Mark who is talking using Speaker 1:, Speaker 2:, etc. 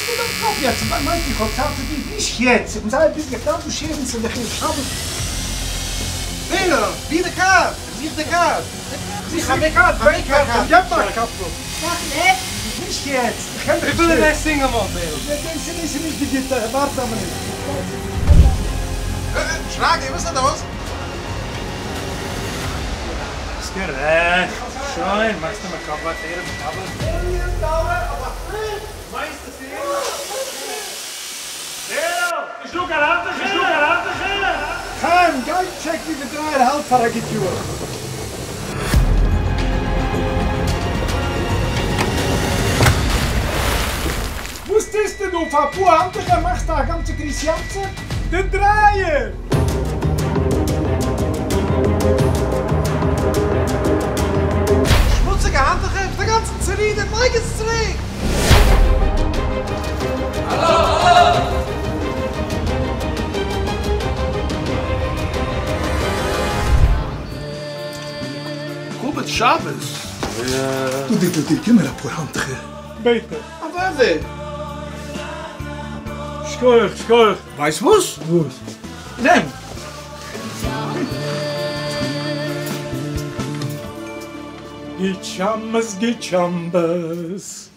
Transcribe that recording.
Speaker 1: ליגט אין דיין קאפ יעצט? מיינסט איך האב צייט צו דיר? נישט יעצט, איך בין זייער ביזי, איך דארף דא שערן צו די שבת.
Speaker 2: בערל, ווי די קארד? איך זוך די קארד.
Speaker 1: זוך א קארד, ווען קארד? געב מיר א קאפל. נישט יעצט, איך קען דיך נישט.
Speaker 2: וויפיל איז דער סינגל מאלט, בערל?
Speaker 1: דאס איז נישט די גוטע, ווארט א מינוט.
Speaker 2: שרגי, וואס איז דאס?
Speaker 3: ביסט גערעכט. שוין, מאכסטו מיר קאפ וויי פאר ערב שבת?
Speaker 1: מיליאן דאלער אויף א פליפ!
Speaker 3: מיינסט עס ערנסט? בערל! נישט דא קיין האנטוכער? נישט דא קיין האנטוכער?
Speaker 1: חיים, גיי טשעק ווי די דרייער האלט פאר א גוט יאר. וואס טוסטו דא? פאר אפאר האנטוכער מאכסטו א גאנצע קריעת ים סוף? די דרייער!
Speaker 2: שמוציגע האנטוכער? ביסט אינגאנצן צורידערט? לייג עס צוריק!
Speaker 4: כבוד שבת.
Speaker 1: דודי דודי גיב מיר אפאר האנטוכער.
Speaker 3: ביטע.
Speaker 2: אוודאי.
Speaker 3: שכוח שכוח.
Speaker 4: ווייסט וואס?
Speaker 3: וואס?
Speaker 4: נעם.
Speaker 3: גוט שבת גוט שבת.